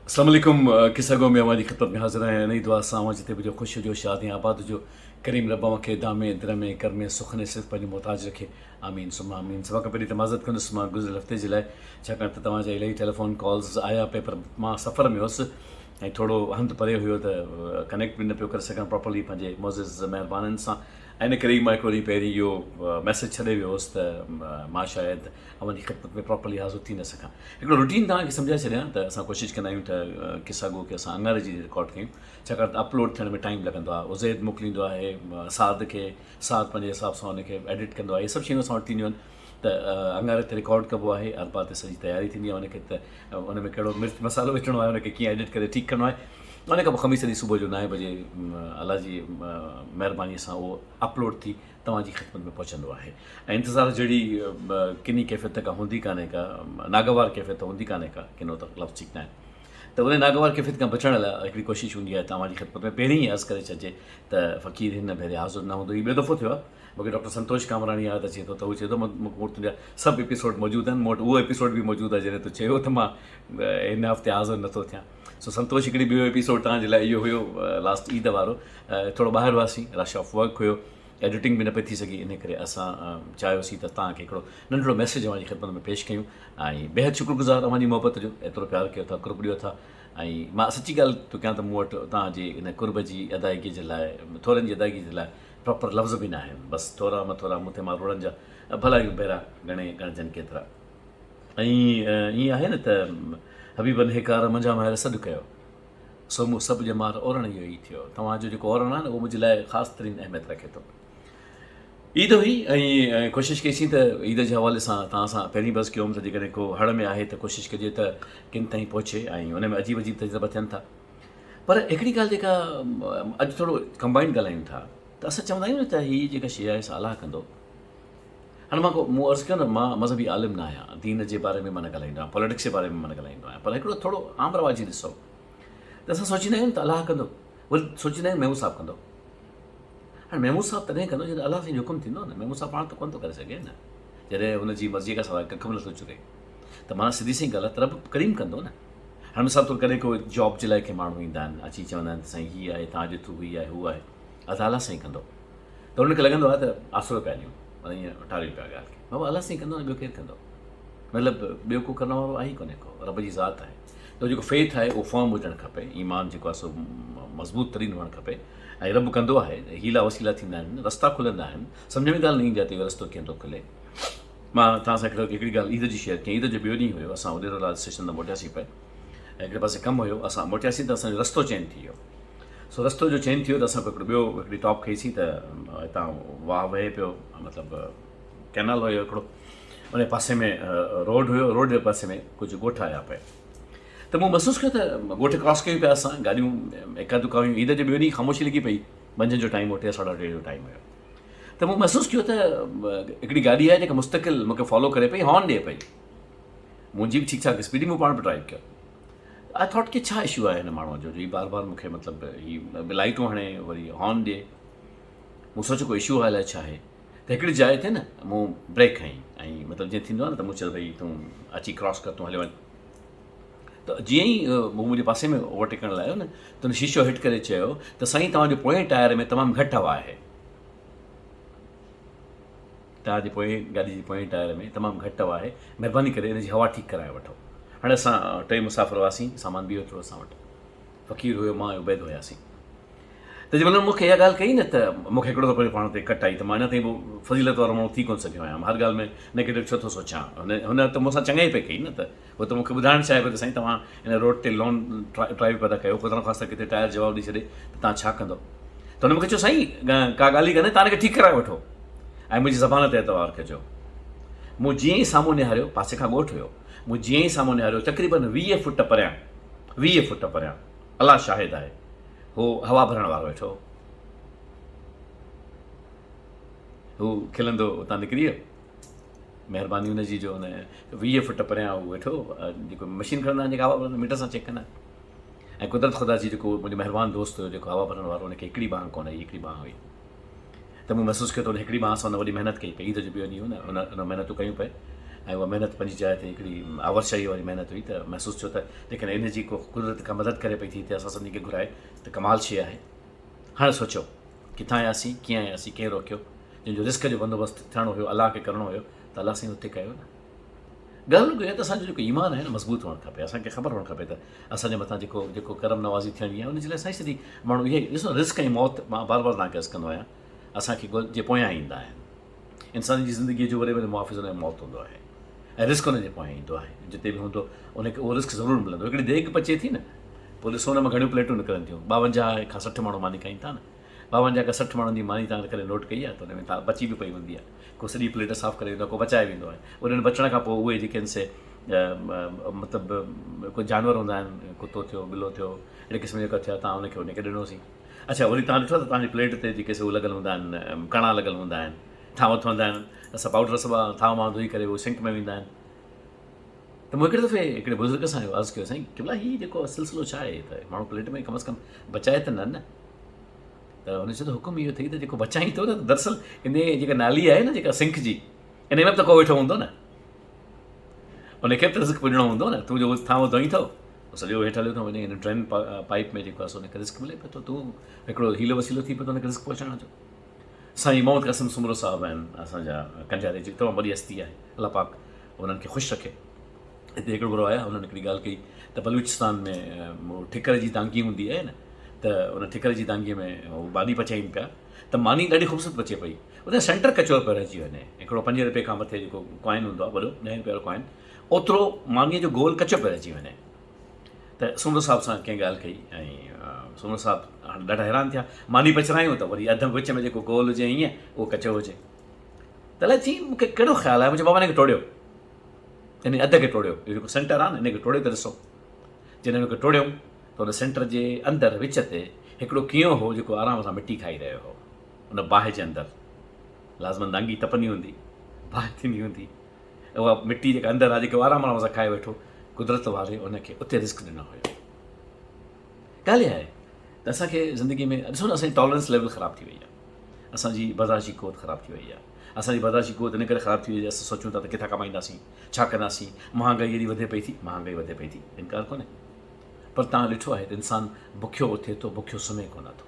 اسلام عليڪم قصه گو ۾ اوهان جي خدمت ۾ حاضر آهيان انهي دعا سان اوهان جتي به هجو خوش هجو شاد ۽ آباد هجو ڪريم رب اوهان کي دامي درمي ڪرمي سخني صرف پنهنجو محتاج رکي آمين ثم آمين سڀ کان پهرين ته معذرت ڪندس مان گذريل هفتي جي لاء ڇاڪاڻ ته توهان جا الاهي ٽيليفون ڪالز آيا پئي پر مان سفر ۾ هوس ۽ ٿورو هنڌ پري هيو ته ڪنيڪٽ به نه پيو ڪري سگهان پراپرلي پنهنجي معزز مهربانن سان ان ڪري ئي مان هڪڙو ڏينهن پهرين اهو ميسيج ڇڏي ويو هوس ته مان شايد اوهان جي خدمت ۾ پراپرلي حاضر ٿي نه سگهان. هڪڙو روٽين توهان کي سمجهائي ڇڏيان ته اسان ڪوشش ڪندا آهيون ته قصا گو کي اسان اڱاري جي رڪارڊ ڪيون ڇاڪاڻ ته اپلوڊ ٿيڻ ۾ ٽائيم لڳندو آهي عزيد موڪليندو آهي سعد کي سعد پنهنجي حساب سان ان کي ايڊٽ ڪندو آهي اهي سڀ شيون اسان وٽ ٿينديون آهن ته اڱاري تي رڪارڊ ڪبو آهي اربع تي سڄي تياري ٿيندي آهي ان کي ته ان ۾ ڪهڙو مرچ مصالحو وجهڻو آهي ان کي ڪيئن ايڊٽ ڪري ٺيڪ ڪرڻو آهي ان کان پوء خميس ڏينهن صبح جو نائين بجي الله جي مهرباني سان اهو اپلوڊ ٿي توهان جي خدمت ۾ پهچندو آهي ۽ انتظار جهڙي ڪني ڪيفيت ڪا هوندي ڪانهي ڪا ناگوار ڪيفيت هوندي ڪانهي ڪا ڪنو ته لفظ ٺيڪ ناهي ته ان ناگوار ڪيفيت کان بچڻ لاء هڪڙي ڪوشش هوندي آهي توهان جي خدمت ۾ پهرين ئي عرض ڪري ڇڏجي ته فقير هن ڀيري حاضر نه هوندو هي ٻيو دفعو ٿيو آهي مونکي ڊاڪٽر سنتوش ڪامراڻي ياد اچي ٿو ته هو چئي ٿو مون وٽ تنهنجا سڀ ايپيسوڊ موجود آهن مون وٽ اهو ايپيسوڊ به موجود آهي جڏهن تو چيو ته مان هن هفتي حاضر نٿو ٿيان سو سنتوش هڪڙي ٻيو ايپيسوڊ توهان جي لاء اهو هيو لاسٽ عيد وارو ٿورو ٻاهر هئاسين rush of work have editing به نه پئي ٿي سگهي انهي ڪري اسان چاهيوسين ته توهان کي هڪڙو ننڍڙو ميسيج اوهان جي خدمت ۾ پيش ڪيون ۽ بيحد شڪر گذار اوهان جي محبت جو ايترو پيار ڪيو ٿا قرب ڏيو ٿا ۽ مان سچي ڳالهه ٿو ڪيان ته مون وٽ توهان جي ان قرب جي ادائگي جي لاء ٿورن جي ادائگي جي لاء پراپر لفظ به نه آهن بس ٿورا مٿورا مون تي ماروئڙن جا ڀلايون ڀيرا ڳڻي ڳڻجن ڪيترا ۽ ائين آهي نه ته حبيبن هيڪار منجهان مهر سڏ ڪيو سو مون سڀ ڄمار اورڻ اهو ئي ٿيو. توهان جو جيڪو اورڻ آهي نه اهو منهنجي لاء خاص ترين اهميت رکي ٿو. عيد هئي ۽ ڪوشش ڪئي سين ته عيد جي حوالي سان توهان سان پهرين بس ڪيوم ته جيڪڏهن ڪو هڙ ۾ آهي ته ڪوشش ڪجي ته ڪن تائين پهچي ۽ ان ۾ عجيب عجيب تجربا ٿين ٿا. پر هڪڙي ڳالهه جيڪا اڄ ٿورو ڪمبائنڊ ڳالهايون ٿا ته اسان چوندا آهيون نه ته هي جيڪا شيء آهي سا الله ڪندو. هاڻي مان ڪو مون عرض ڪيو نه مان مذهبي عالم نه آهيان دين جي باري ۾ مان نه ڳالهائيندو آهيان پاليٽڪس جي باري ۾ مان نه ڳالهائيندو آهيان پر هڪڙو ٿورو عام رواجي ڏسو ته اسان سوچيندا آهيون ته الله ڪندو وري سوچيندا آهيون محمود صاحب ڪندو هاڻي محمود صاحب تڏهن ڪندو جڏهن الله سائين جو حڪم ٿيندو نه محمود صاحب پاڻ ته ڪونه ٿو ڪري سگهي نه جڏهن هن جي مرضي کان سواء ڪک به نٿو چري ته معنيٰ سڌي سائين ڳالهه ته رب ڪريم ڪندو نه هاڻي مثال طور ڪڏهن ڪو جاب جي لاء ڪي ماڻهو ايندا آهن اچي چوندا آهن ته سائين هي آهي توهان جي ٿرو هي آهي هو آهي ادا الله سائين ڪندو ته انهن کي لڳندو آهي ته آسرو پيا ڏيون معنيٰ ائين ٽاريون پيا ڳالهه کي بابا الله سائين ڪندو نه ٻيو ڪير ڪندو مطلب ٻيو ڪو ڪرڻ وارو آهي ئي ڪونهي ڪو رب جي ذات آهي ته جيڪو فيٿ آهي اهو فرم هجڻ کپي ايمان جيڪو آهي سو مضبوط ترين هئڻ کپي ۽ رب ڪندو آهي هيلا وسيلا ٿيندا آهن رستا کلندا آهن سمجھ ۾ ڳالهه نه ايندي آهي ته اهو رستو ڪيئن ٿو کلي مان توهان سان هڪڙي هڪڙي ڳالهه عيد جي شيئر ڪيان عيد جو ٻيو ڏينهن هيو اسان اڏيرو لال اسٽيشن تان موٽياسين پئي ۽ هڪڙي پاسي ڪم هيو اسان موٽياسين ته اسانجو رستو چينج ٿي ويو سو رستو جو چينج ٿي ويو ته اسان هڪڙو ٻيو هڪڙي ٽاپ کئي سين ته هتان واهه وهي پيو مطلب ڪينال هيو هڪڙو ان پاسي ۾ روڊ هيو روڊ جي پاسي ۾ ڪجهه ڳوٺ آيا پئي ته مون محسوس ڪيو ته ڳوٺ ڪراس ڪيون پيا اسان گاڏيون اڪا دڪا هيون عيد جو ٻيو ڏينهن خاموشي لڳي پئي منجهند جو ٽائيم هو ٽي ساڍا ٽي جو ٽائيم هيو ته مون محسوس ڪيو ته هڪڙي گاڏي آهي جيڪا مستقل مونکي فالو ڪري پئي هارن ڏئي پئي منهنجي به ٺيڪ ٺاڪ اسپيڊ مون پاڻ به ڊرائيو ڪيو I thought ڪي ڇا اشو آهي هن ماڻهوء جو جو هي بار بار مون کي مطلب هي لائٽون هڻي وري هارن ڏي مون سوچيو ڪو اشو آهي الائي ڇا آهي ته هڪڙي جاء تي نه مون بريڪ هنئي ۽ مطلب جيئن ٿيندو آهي نه ته مون چيو ڀئي تون اچي ڪراس ڪر تون هليو وڃ ته جيئن ئي هو منهنجي پاسي ۾ اوورٽيڪ ڪرڻ لاء آيو نه ته هن شيشو هيٺ ڪري چيو ته سائين توهان جو پوئين ٽائر ۾ تمام گهٽ هوا آهي توهان جي پوئين گاڏي جي پوئين ٽائر ۾ تمام گهٽ هوا آهي، مهرباني ڪري ان جي هوا ٺيڪ ڪرائي وٺو. هاڻي اسان ٽئي مسافر هئاسين، سامان به هيو ٿورو اسان وٽ. فقير هيو، مان ۽ عبيد هياسين. ته جنهن مهل مون کي اها ڳالهه ڪئي نه ته مون کي هڪڙو دفعو پنهنجو پاڻ تي ڪٽ آئي ته مان اڃا تائين به فضيلت وارو ماڻهو ٿي ڪونه سگهيو آهيان. هر ڳالهه ۾ نيگيٽو ڇو ٿو سوچان. هن ته مون سان چڱائي پئي ڪئي نه ته هو ته مون کي ٻڌائڻ چاهي پيو ته سائين توهان هن روڊ تي لانگ ڊرائيو پيا ٿا ڪيو، خدانخواسته ڪٿي ٽائر جواب ڏئي ڇڏي ته توهان ڇا ڪندؤ؟ ته هن مون کي چيو سائين ڪا ڳالهه ئي ڪانهي، توهان هن کي ٺيڪ ڪرائي وٺو ۽ منهنجي زبان تي اعتبار ڪجو. مون جيئن ئي سامهون نهاريو، پاسي کان ڳوٺ هيو، مون جيئن ئي سامهون نهاريو تقريبن 20 فٽ پريان، 20 فٽ پريان، الله شاهد آهي، هو هوا ڀرڻ وارو ويٺو هو. هو کلندو اتان نڪري ويو. مهرباني هن جي جو هن 20 فٽ پريان هو ويٺو جيڪو مشين کڻندا آهن جيڪا هوا ڀرندا ميٽر سان چيڪ ڪندا آهن ۽ قدرت خدا جي جيڪو منهنجو مهربان دوست هيو جيڪو هوا ڀرڻ وارو هن کي هڪڙي ٻانهن ڪونه هئي هڪڙي ٻانهن هئي ته مون محسوس ڪيو ته هن هڪڙي ٻانهن سان هن وڏي محنت ڪئي پئي عيد جو ٻيو ڏينهن هو نه هن هن محنتون ڪيون پئي ۽ اها محنت پنهنجي جاء تي هڪڙي آورشاهي واري محنت هئي ته محسوس ٿيو ته جيڪڏهن ان جي ڪو قدرت ڪا مدد ڪري پئي ٿي هتي اسان سڀني کي گهرائي ته ڪمال شيء آهي. هاڻي سوچيو ڪٿان آياسين، ڪيئن آياسين، ڪنهن روڪيو، جنهن جو رزق جو بندوبست ٿيڻو هيو الله کي ڪرڻو هيو ته الله سائين اتي ڪيو نه. ڳالهه رڳو اها ته اسان جو جيڪو ايمان آهي نه مضبوط هئڻ کپي، اسان کي خبر هئڻ کپي ته اسان جي مٿان جيڪو جيڪو ڪرم نوازي ٿيڻي آهي ان جي لاء سائين سڌي ماڻهو اهي ڏسو رزق ۽ موت مان بار بار توهان کي عرض ڪندو آهيان اسان کي گل جي پويان ايندا آهن. انسان جي زندگيء جو وڏي ۾ وڏو محافظ ان جو موت هوندو آهي ۽ رزق ان جي پويان ايندو آهي. جتي به هوندو ان کي اهو رزق ضرور ملندو. هڪڙي ديڳ پچي ٿي نه پوء ڏسو ان مان گهڻيون پليٽون نڪرن ٿيون. 52 کان 60 ماڻهو ماني کائين ٿا نه. 52 کان 60 ماڻهن جي ماني توهان ڪڏهن نوٽ ڪئي آهي ته ان ۾ ٿا بچي به پئي هوندي آهي. ڪو سڄي پليٽ صاف ڪري ويندو آهي ڪو بچائي ويندو آهي. انهن بچڻ کان پوء اهي جيڪي آهن سي مطلب ڪو جانور هوندا آهن ڪتو ٿيو ٻلو ٿيو اهڙي قسم جا ٿيا تان ان کي ان کي ڏنوسين. اڇا وري توهان ڏٺو آهي ته توهان جي پليٽ تي جيڪي سي هو لڳل هوندا آهن ڪڻا لڳل هوندا آهن ٿانو ٿوندا آهن اسان پائوڊر سڀ ٿانو مان ڌوئي ڪري هو سنڪ ۾ ويندا آهن ته مون هڪڙي دفعي هڪڙي بزرگ سان اهو عرض ڪيو سائين قبلا هي جيڪو سلسلو ڇا آهي ته ماڻهو پليٽ ۾ ڪم از ڪم بچائي ته نه نه ته هن چيو ته حڪم اهو اٿئي ته جيڪو بچائين ٿو نه دراصل ان جيڪا نالي آهي نه جيڪا سنڪ جي ان ۾ به ته ڪو ويٺو هوندو نه ان کي به ته رزق پڄڻو هوندو نه تون جو ٿانو ڌوئين ٿو سڄو هيٺ هليو ٿو وڃي هن ڊرين پائپ ۾ جيڪو آهي سو ان کي رزق ملي پيو ٿو تون هڪڙو حيلو وسيلو ٿي پيو ٿو ان کي رزق پهچائڻ جو سائين محمد قاسم سومرو صاحب آهن اسان جا ڪنجاري جي تمام وڏي هستي آهي الله پاڪ انهن کي خوش رکي هتي هڪڙو ڀيرو آيا انهن هڪڙي ڳالهه ڪئي ته بلوچستان ۾ ٺڪر جي دانگي هوندي آهي نه ته ان ٺڪر جي دانگي ۾ هو ماني پچائين پيا ته ماني ڏاڍي خوبصورت پچي پئي اتي سينٽر ڪچو پيو رهجي وڃي هڪڙو پنجين روپئي کان مٿي جيڪو ڪوائن هوندو آهي وڏو ڏهين روپئي وارو ڪوائن اوترو مانيء جو گول ڪچو پيو رهجي وڃي ته سومرو صاحب سان ڪنهن ڳالهه ڪئي ۽ سومرو صاحب هاڻي ڏاڍا حيران ٿيا ماني پچرايون ته وري اڌ وچ ۾ جيڪو گول هجي ائين اهو ڪچو هجي ته الائي چي مون کي ڪهڙو خيال آيو منهنجي بابا هن کي ٽوڙيو يعني اڌ کي ٽوڙيو اهو جيڪو سينٽر آهي نه هن کي ٽوڙي ته ڏسو جڏهن هن کي ٽوڙيو ته ان سينٽر جي اندر وچ تي هڪڙو ڪينئون هو جيڪو آرام سان مٽي کائي رهيو هو ان باهه جي اندر لازمن دانگي تپندي هوندي باهه ٿيندي هوندي اها مٽي جيڪا اندر آهي جيڪي آرام آرام سان کائي ويٺو قدرت واري ان کي اتي رزق ڏنو هيو ڳالهه اها آهي ته اسان کي زندگي ۾ ڏسو نه اسان جي ٽالرنس ليول خراب ٿي وئي آهي اسان جي برداشت جي قوت خراب ٿي وئي آهي اسان جي برداشت جي قوت ان ڪري خراب ٿي وئي اسان سوچون ٿا ته ڪٿان ڪمائينداسين ڇا ڪنداسين مهانگائي ايڏي وڌي پئي ٿي مهانگائي وڌي پئي ٿي انڪار ڪونهي پر تان ڏٺو آهي ته انسان بکيو اٿي ٿو بکيو سمهي ڪونه ٿو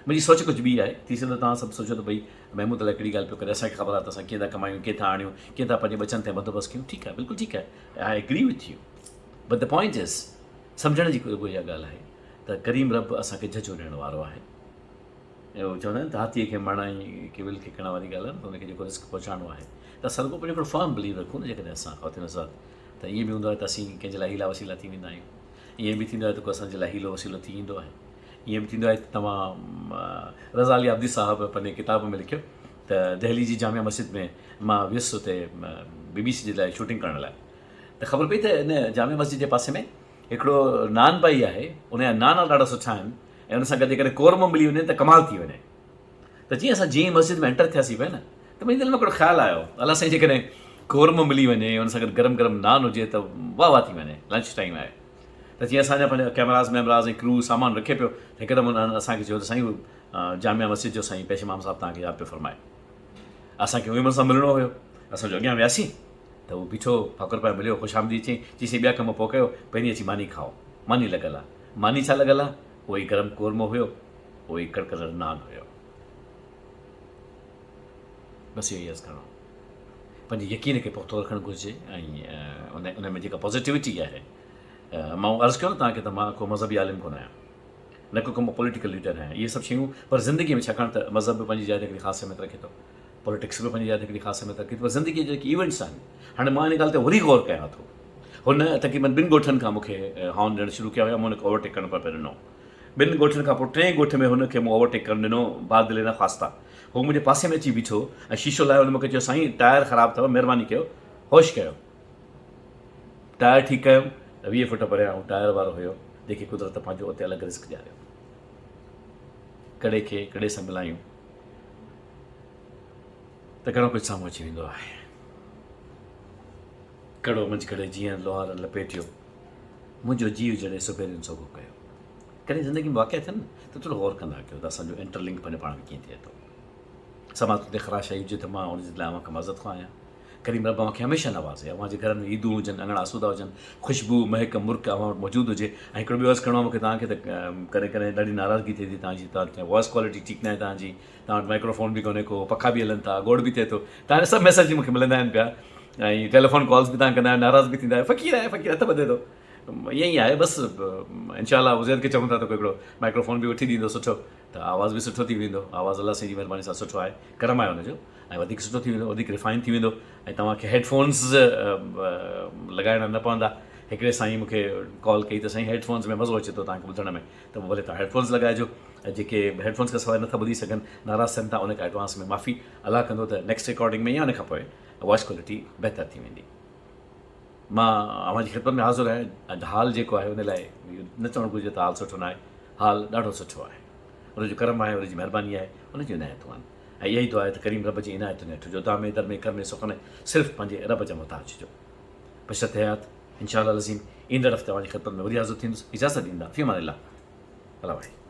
منهنجي سوچ ڪجهه ٻي آهي. ٿي سگهندو توهان سڀ سوچيو ته ڀئي محمود الائي ڪهڙي ڳالهه پيو ڪري، اسان کي خبر آهي ته اسان ڪيئن ٿا ڪمايون، ڪيئن ٿا آڻيون، ڪيئن ٿا پنهنجي ٻچن تائين بندوبست ڪيون. ٺيڪ آهي، بلڪل ٺيڪ آهي، I agree with you but the point is سمجهڻ جي رڳو اها ڳالهه آهي ته ڪريم رب اسان کي جهجهو ڏيڻ وارو آهي. اهو چوندا آهن ته هاٿيء کي مڻ ۽ ڪيول کي ڪڻ واري ڳالهه آهي نه ته ان کي جيڪو رزق پهچائڻو آهي ته اسان رڳو پنهنجو هڪڙو فرم بليف رکون نه جيڪڏهن اسان خواتين حضرات ته ائين به هوندو آهي ته اسين ڪنهن جي لاء حيلا وسيلا ٿي ويندا آهيون ائين به ٿيندو آهي ته ڪو اسان جي لاء حيلو وسيلو ٿي ايندو آهي. ائين به ٿيندو آهي ته توهان رضا علي عابدي صاحب پنهنجي ڪتاب ۾ لکيو ته دهلي جي جامع مسجد ۾ مان ويس اتي بي بي سي جي لاء شوٽنگ ڪرڻ لاء ته خبر پئي ته ان جامع مسجد جي پاسي ۾ هڪڙو نان بائي آهي ان جا نان ڏاڍا سٺا آهن ۽ ان سان گڏ جيڪڏهن قورمو ملي وڃي ته ڪمال ٿي وڃي ته جيئن اسان جيئن مسجد ۾ انٽر ٿياسين پئي نه ته منهنجي دل ۾ هڪڙو خيال آيو الله سائين جيڪڏهن قورمو ملي وڃي ان سان گڏ گرم گرم نان هجي ته واهه واهه ٿي وڃي لنچ ٽائيم آهي ته جيئن اسان جا پنهنجا ڪئميراز ميمراز ۽ ڪرو سامان رکي پيو ته هڪدم انهن اسان کي چيو ته سائين جامع مسجد جو سائين پيش امام صاحب توهان کي ياد پيو فرمائي. اسان کي انهن سان ملڻو هيو. اسان جو اڳيان وياسين ته هو بيٺو ڀاڪر پائي مليو خوش آمديد چيائين چي سائين ٻيا ڪم پوء ڪيو پهرين اچي ماني کائو. ماني لڳل آ. ماني ڇا لڳل آ؟ اهو ئي گرم قورمو هيو اهو ئي ڪڙڪندڙ نان هيو. بس اهو ئي عرض ڪرڻو هو. پنهنجي يقين کي پختو رکڻ گهرجي ۽ ان ان ۾ جيڪا پازيٽيوٽي آهي مان عرض ڪيو نه توهان کي ته مان ڪو مذهبي عالم ڪونه آهيان نه ڪو ڪو پوليٽيڪل ليڊر آهيان اهي سڀ شيون پر زندگي ۾ ڇاڪاڻ ته مذهب به پنهنجي جاء تي هڪڙي خاص اهميت رکي ٿو پوليٽڪس به پنهنجي جاء تي هڪڙي خاص اهميت رکي ٿو پر زندگي جا جيڪي ايونٽس آهن هاڻي مان ان ڳالهه تي وري غور ڪيان ٿو هن تقريبن ٻن ڳوٺن کان مون کي هارن ڏيڻ شروع ڪيا هيا مون هن کي اوورٽيڪ ڪرڻ پئي ڏنو ٻن ڳوٺن کان پوء ٽئين ڳوٺ ۾ هن کي مون اوورٽيڪ ڪرڻ ڏنو بادلي نه خواسته هو منهنجي پاسي ۾ اچي بيٺو ۽ شيشو لاهي هن مون کي چيو سائين ٽائر خراب اٿو مهرباني ڪيو هوش ڪيو. ٽائر ٺيڪ ڪيم ته 20 فوٽ پريان هو ٽائر وارو هيو جنهن کي قدرت پنهنجو اتي الڳ رزق ڏياريو. ڪڙي کي ڪڙي سان ملايون ته گهڻو ڪجهه سامهون اچي ويندو آهي. ڪڙو منجهه ڪڙي جيئن لوهار لپيٽيو منهنجو جيء جڙي سڀيرين سوگهو ڪيو. ڪڏهن زندگي ۾ واقعا ٿين ته ٿورو غور ڪندا ڪيو ته اسان جو انٽر لنڪ پنهنجو پاڻ ۾ ڪيئن ٿئي ٿو. سماعت تي خراشائي هجي ته مان ان جي لاء اوهان کان معذرت خواهه آهيان. ڪريم رب اوهان کي هميشه نوازي. اوهان جي گهرن ۾ عيدون هجن، اڱڻ آسودا هجن، خوشبو، مهڪ، مرڪ اوهان وٽ موجود هجي. ۽ هڪڙو ٻيو عرض ڪرڻو آهي مون کي توهان کي ته ڪڏهن ڪڏهن ڏاڍي ناراضگي ٿئي ٿي توهان جي توهان وائس ڪوالٽي ٺيڪ ناهي توهان جي، توهان وٽ مائڪرو فون به ڪونهي ڪو، پکا به هلن ٿا، گوڙ به ٿئي ٿو. توهان جا سڀ ميسيج مون کي ملندا آهن پيا ۽ ٽيليفون ڪالز به توهان ڪندا آهيو، ناراض به ٿيندا آهيو، فقير آهي فقير هٿ ٻڌي ٿو. ائين ئي آهي بس انشاء الله عزير کي چئون ٿا ته ڪو هڪڙو مائڪرو فون به وٺي ڏيندو سٺو ته آواز به سٺو ٿي ويندو آواز الله سائين جي مهرباني سان سٺو آهي ڪرم آهي ان جو ۽ وڌيڪ سٺو ٿي ويندو وڌيڪ ريفائن ٿي ويندو ۽ توهان کي هيڊ فونز لڳائڻا نه پوندا هڪڙي سائين مون کي ڪال ڪئي ته سائين هيڊ فونز ۾ مزو اچي ٿو توهان کي ٻڌڻ ۾ ته پوء ڀلي توهان هيڊ فونز لڳائجو ۽ جيڪي هيڊ فونز کان سواء نٿا ٻڌي سگهن ناراض ٿين ٿا ان کي ايڊوانس ۾ معافي الله ڪندو ته نيڪسٽ رڪارڊنگ ۾ يا ان کان پوء وائس ڪوالٽي بهتر ٿي ويندي مان اوهان جي خدمت ۾ حاضر آهيان اڄ حال جيڪو آهي ان لاء اهو نه چوڻ گهرجي ته حال سٺو ناهي حال ڏاڍو سٺو آهي ان جو ڪرم آهي ان جي مهرباني آهي ان جون عنايتون آهن ۽ اها ئي دعا آهي ته ڪريم رب جي عنايتن هيٺ هجو دامي درمي ڪرمي سخن صرف پنهنجي رب جا محتاج هجو بشرط حيات انشاء الله العظيم ايندڙ هفتي اوهان جي خدمت ۾ وري حاضر ٿيندس اجازت ڏيندا في امان الله الله واهي.